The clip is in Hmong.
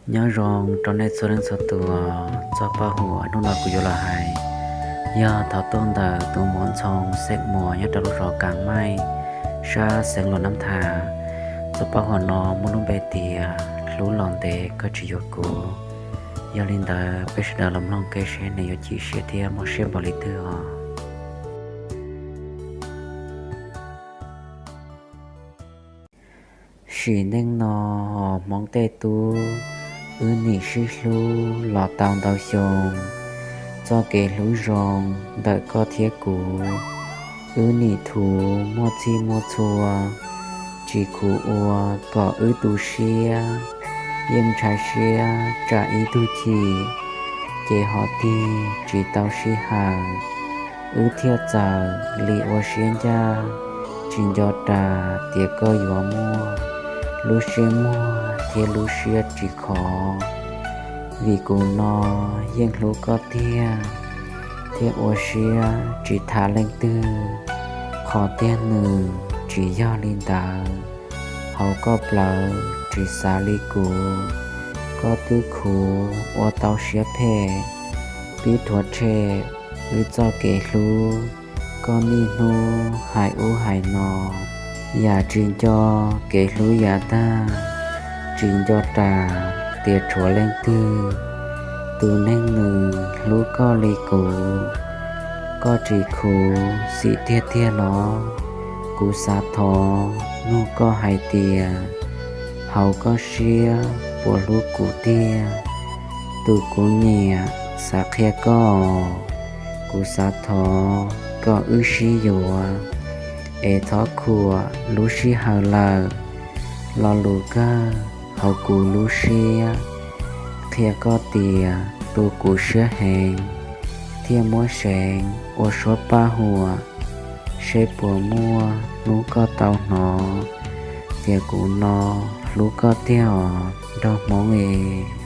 Nyob zoo rau nej txhua leej txhua tus. Txoj paj huam hnub no kuv yuav los hais yog thov tuaj ntawm tus muam Ntxhoo xeem Muas nyob rau lub zos Kav Maij, sab xeev Luam Nab Thas. Txoj paj huam no muaj lub npe tias hlub los ntev koj tsis yuav kuv. Yog li ntawd peb sawv daws los mloog kev seb nws yuav chim siab thiab muaj siab npaum li twg os. Sim neej no, hos Hmoob tej tub, wb nim sib hlub los tau ntau xyoo. Txoj kev hlub zoo ntawm koj thiab kuv, wb nim thuv muaj txhij muaj txhua, tsis khuv ua kom wb tu siab. Yeej ntshai siab tsam ib tug chim, ces ho tig tsis tau sij hawm, wb thiaj txawm li ua siab ncaj. Tsis nco ras tias koj yuav muaj lub siab muag thiab lub siab tsis khov, vim kuv no yeej hlub koj tiag, thiab ua siab tsis tham leej twg. Qhov tiag nws tsis yog li ntawd, hauv koj plawv tsis xav li kuv. Koj twb khuv ua tau siab phem, pib rhuav tshem wb txoj kev hlub. Koj niaj hnub hais ub hais no, yam tsis nco kev hlub yav tag. Tsis nco ras tias tshuav leej twg, tus neeg nws hlub koj li kuv. Koj tsis khuv xim tiag tiag los? Kuv xav thov nug koj hais tias, hauv koj siab puas hlub kuv tiag? Tus kuv nyiam xav qhia koj, kuv xav thov kom wb sib yuav, es thov khuam lub sij hawm lawm. Lo lus kawg hauv kuv lub siab qhia koj tias tu kuv siab heev, thiaj muab seev ua suab paj huam, seb puas muaj hnub koj tau hnov tias kuv no hlub koj tiag os nraug Hmoob es.